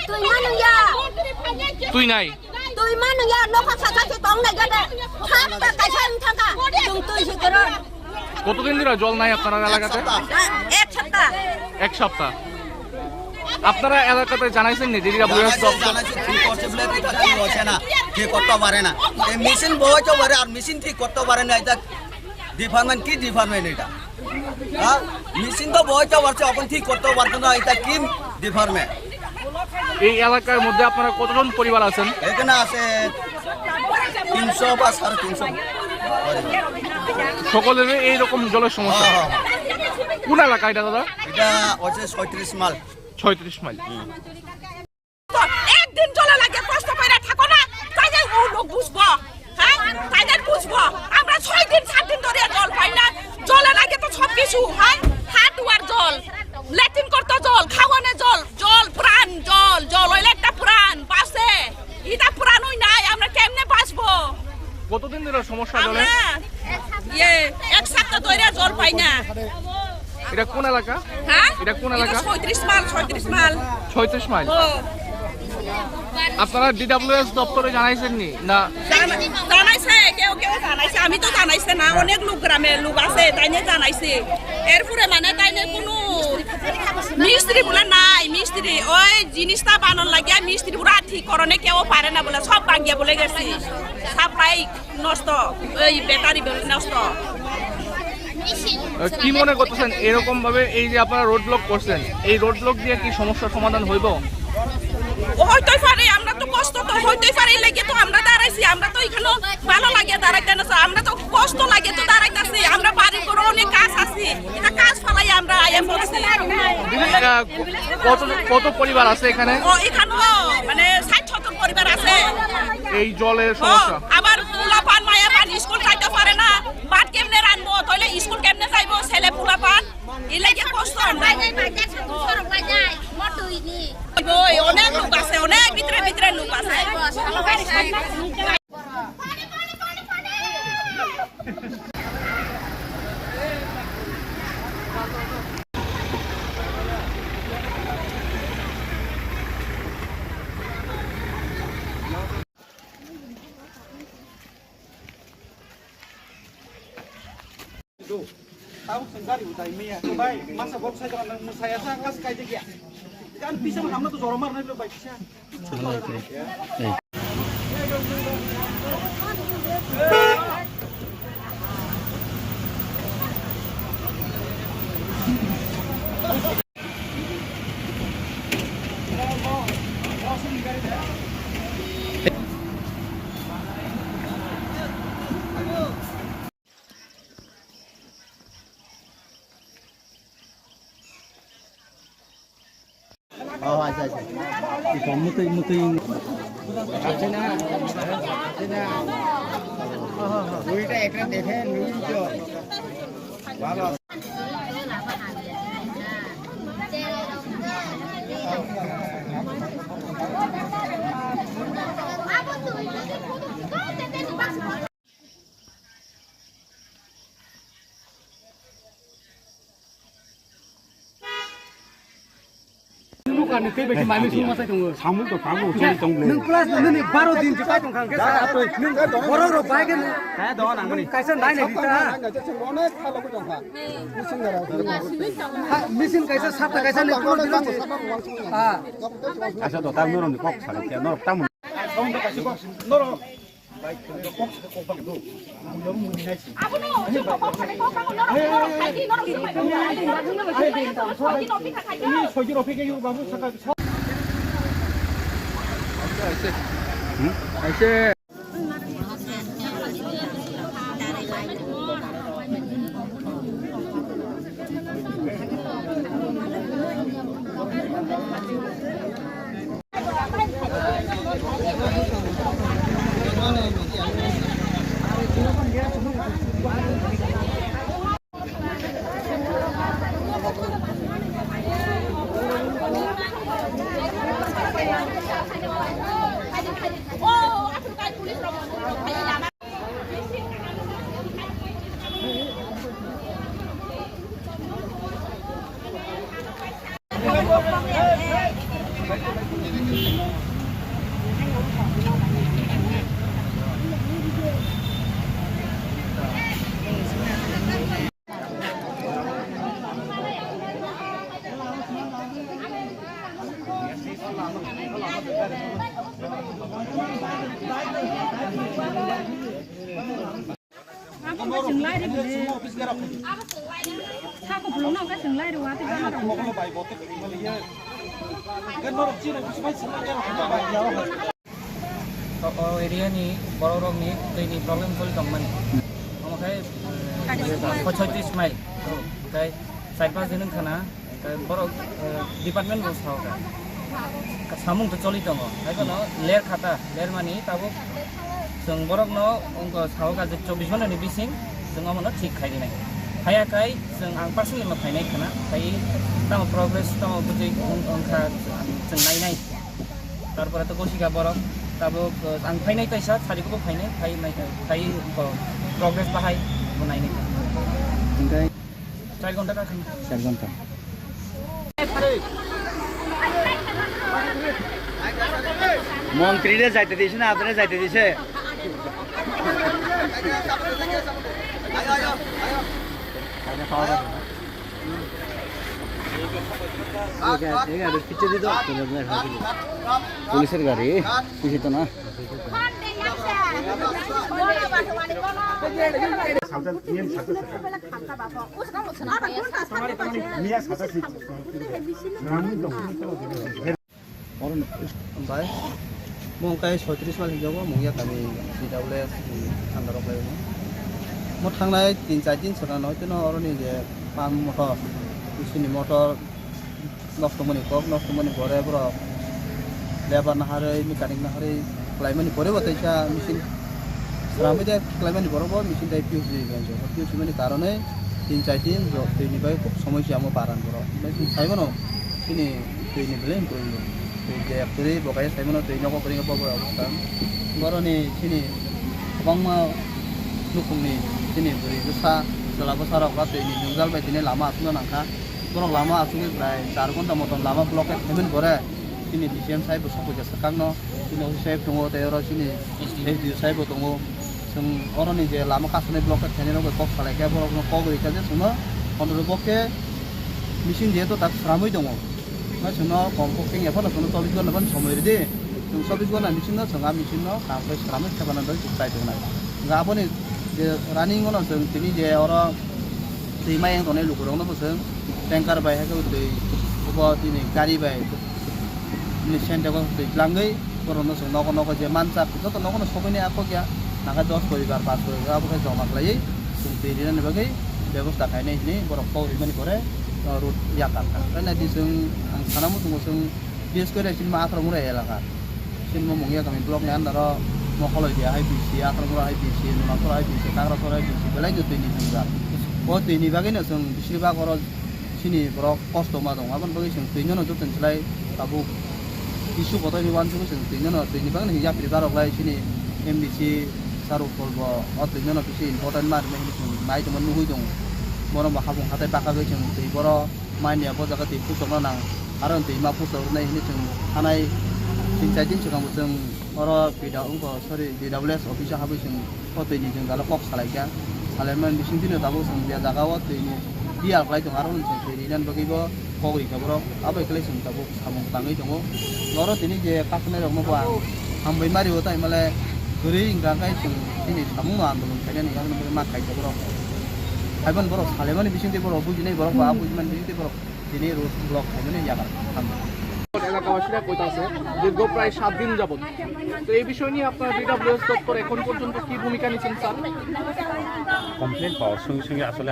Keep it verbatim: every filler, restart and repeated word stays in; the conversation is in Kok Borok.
Twi ma nung ya. Twi nai. Twi ma nung ya, nokha saka se tong nai gada. Hap ta kaisa wng thangkha. Chwng twi se koro. কতদিন ধরে জল নাই আপনার এলাকাতে? এক সপ্তাহ। এক সপ্তাহ। আপনারা এলাকাতে জানাইছেন নি? দিদি, জানাইছে, জানাইছে, ঠিক করছে বলে এটা ঠিক হচ্ছে না, ঠিক করতে পারে না। এই মেশিন বইতে পারে আর মেশিন ঠিক করতে পারে না, এটা ডিপার্টমেন্ট কি ডিপার্টমেন্ট এটা? হ্যাঁ, মেশিন তো বইতে পারছে, এখন ঠিক করতে পারতো না, এটা কি ডিপার্টমেন্ট? এই এলাকার মধ্যে আপনারা কতজন পরিবার আছেন? এখানে আছে তিনশো বা সাড়ে তিনশো পরিবার। সকলেরই এইরকম জলের সমস্যা। হ্যাঁ, হ্যাঁ, হ্যাঁ। কোন এলাকা এটা, দাদা? এটা হচ্ছে ছয়ত্রিশ মাইল। ছয়ত্রিশ মাইল। তো একদিন জলে লাগে কষ্ট করে থাকো না, তাই যে ও লোক বুঝবো, হ্যাঁ, তাই যে বুঝবো। আমরা ছয় দিন সাত দিন ধরে জল পাই না, জলে লাগে তো সব কিছু, হ্যাঁ, হাত ধোয়ার জল, লেট্রিন করতে জল, খাওয়ানো জল, জল প্রাণ, জল, জল হইলে একটা প্রাণ বাঁচে, এটা প্রাণই নাই, আমরা কেমনে বাঁচবো? কতদিন ধরে সমস্যা জলে? আমরা ইয়ে, এক সপ্তাহ ধরে জল পাই না। এটা কোন এলাকা? হ্যাঁ? এটা কোন এটা এলাকা? ছয়ত্রিশ মাইল, ছয়ত্রিশ মাইল। ছয়ত্রিশ মাইল। ও। আপনারা ডিডাব্লিউএস দপ্তরে জানাইছেন নি? না। জানা-, জানাইছে, কেউ কেউ জানাইছে। আমি তো জানাইছে না, অনেক লোক গ্রামের লোক আছে, তাই নিয়ে জানাইছে। এরপরে মানে তাই নিয়ে কোনো মিস্ত্রি বলে নাই, মিস্ত্রি ওই জিনিসটা বানানোর লাগিয়া মিস্ত্রি পুরা ঠিক করনে কেউ পারে না বলে, সব বাগিয়া বলে গেছে। সাপ্লাই নষ্ট, এই ব্যাটারি বেল নষ্ট। আহ, কি মনে করতেছেন, এরকম ভাবে এই যে আপনারা রোড ব্লক করছেন, এই রোড ব্লক দিয়ে কি সমস্যার সমাধান হইব? হইতেই পারে, আমরা তো কষ্ট তো হইতেই পারে, এই লেগে তো আমরা দাঁড়াইছি, আমরা তো এখানে ভালো লাগে দাঁড়াইতে না, আমরা তো কষ্ট লাগে তো দাঁড়াইতেছি, আমরা বাড়ি করে অনেক কাজ আছে, এটা কাজ ফালাই আমরা আয়া পড়ছি। দিদি, আহ, কত, কত পরিবার আছে এখানে? ও, এখানেও মানে ষাট সত্তর পরিবার আছে। এই জলের ও, সমস্যা। আবার পোলাপান মায়াপান স্কুল যাইতে পারে না, ভাত কেমনে রানবো, তাহলে স্কুল কেমনে যাইবো ছেলে পোলাপান? এই লাগে কষ্ট আমরা। ওই, অনেক লোক আছে, অনেক ভিতরে ভিতরে লোক আছে। Tabuk chwng gari utai maya. Bai, masa bok sai jaga nang musaya sa kas kai jagya. Kan pisa hamna to jorom mar nai bai pisa. Oh, acha, acha. Ito, muti, muti. Uita ekra dekhe, nui to. Bhalo. Nukani tei bai mami sung masai tongo. Samung to kamu sung tong le. Nung class no nini baro din jipai tong khang kesa. Nung borok rok bai khe nung. Kaya do nang mani. Kaisa nai nai rita. Onek khalo ko tong kha. Machine kaisa sapta kaisa ni kuno dino. Ah. Asa do tam norok ni kok sa kya norok tam. Ako ba chwng lai ri bole. Sako bolong no ka chwng lai ri wa te ba ma rong. O, o area ni borok rok ni twi ni problem choli tong mani. Omo khai, eh, Kati sukmai. Pachai twi smai. Khai sai pas din khana. Tei borok, eh, department bo sao ka. Samung to choli tongo. Hai kono ler khata, ler mani tabuk chwng borok no ongko sao ka je chobbish ghonta ni bising chwng omo no thik khai rinai. Haya kai chwng ang personally ma phainai khana. Khai tamo progress tamo bujui wng, wngkha chwng nainai. Tarpore to gosi ka borok tabuk, eh, ang phainai kaisa sari ko phainai, phai nai, phai ko progress bahai bo nainai. Hingkai চার ঘন্টা কাজ না। চার ঘন্টা। মন্ত্রীরে যাইতে দিছে না, আপনারা যাইতে দিছে? খাওয়া দাওয়া। ঠিক আছে, ঠিক আছে, পিছিয়ে দিত। পুলিশের গাড়ি, পিছিয়ে তো না। Bai, mung kai soitris mal hingjago, mung ya kami P W S ni under o khlaio. Mo thangnai tin char din saka noi tino oroni je pan motor, bisini motor, nosto mani kok, nosto mani gore borok lebar naharwi, mechanic naharwi khlaimani gore bo teisa machine sramwi de khlaimani borok bo machine tei fuse rwi bai jo. Fuse rwmani karonwi tin char din rok twi ni bai khub somosya omo paran borok. Bai chwng sai mano chini twi ni belai kwrwi bo. Twi je kwrwi bo kaya sai mano twi nogo kwrwi bo bo obostha. Boroni chini kwbangma nukhungni chini bwrwi bwsa chwla bwsa rok ba twi ni jwngjal bai tini lama aswkna nangkha. Borok lama asugwi prai char ghonta motom lama blockade khaimani pore chini D C M sahib bo sokphaikha swkangno, chini O C sahib tongo, tei oro chini S D O sahib bo tongo. Chwng oroni je lama kasanai blockade khainai rok bai kok salaikha, borokno kok rikha je chwngno pondro bo khe machine jehetu tak sramwi tongo. Omo chwngno kom pokhe wngya phano chwngno chobbish ghonta phano somoi rwdi. Chwng chobbish ghonta ni bisingo chwng a machine no kaham khe sramwi thepana bagwi chwng chai tongnai. Hwnkhe aboni je running o no chwng tini je oro twi mayung tongnai lukurokno bo chwng tanker bai hai khe bo twi bo tini gari bai tini Sintex o twi twlangwi borokno chwng nogo nogo je manjak joto nogo no sogwini a kok ya nangkhe dos poribar, panch poribar abo khe joma khlaiwi chwng twi rinani bagwi bebosta khainai hinwi borok kok rimani pore road yakar kha. Haino di chwng ang sana muchungo chwng bises kore chini ma Akhramura elaka. Chini ma Mungia kami block ni under o Mokholoidia hai B C, Akhramura hai B C, Nunakura hai B C, Kakrasora hai B C, belai no twi ni jwngjal. O twi ni bagwi no chwng bising bak oro chini borok kosto ma tongo. Aboni bagwi chwng twi no joto ni slai tabuk issue kotor ni uansugwi chwng twi no twi ni bagwi no yapri barok lai chini M D C Saruk Pol bo o twi no bisi important ma rwmani hinwi chwng nai tongma nugwi tongo. Bono bo habung hatai pakagwi chwng twi boro manya bo jaga twi puchokna nang, aro twi ma puchok rwnai hinwi chwng thanai tin char din swkang bo chwng oro P W, sorry, D W S office o habwi chwng o twi ni jwngjalo kok salaikha. Salaimani bising twi no tabuk chwng je jaga o twi ni biyal khlai tongo, aro chwng twi rinani bagwi bo kok rikha borok, abo hai khlai chwng tabuk samung tangwi tongo. Oro tini je kasunai rokno bo ang hambai mari o, tai male kwrwi wngkha khe chwng chini samung no andolon khainani, aboni bagwi ma khaikha borok. Haibani borok salaimani bisingtwi borok bujinai borok ba bujimani bisingtwi borok tini road block khaimani yakarkha. এলাকাবাসীরা কইতাছে দীর্ঘ প্রায় সাত দিন যাবত। তো এই বিষয় নিয়ে আপনারা ডি ডব্লিউ এস দপ্তর এখন পর্যন্ত কি ভূমিকা নিচ্ছেন, স্যার? কমপ্লেন পাওয়ার সঙ্গে সঙ্গে আসলে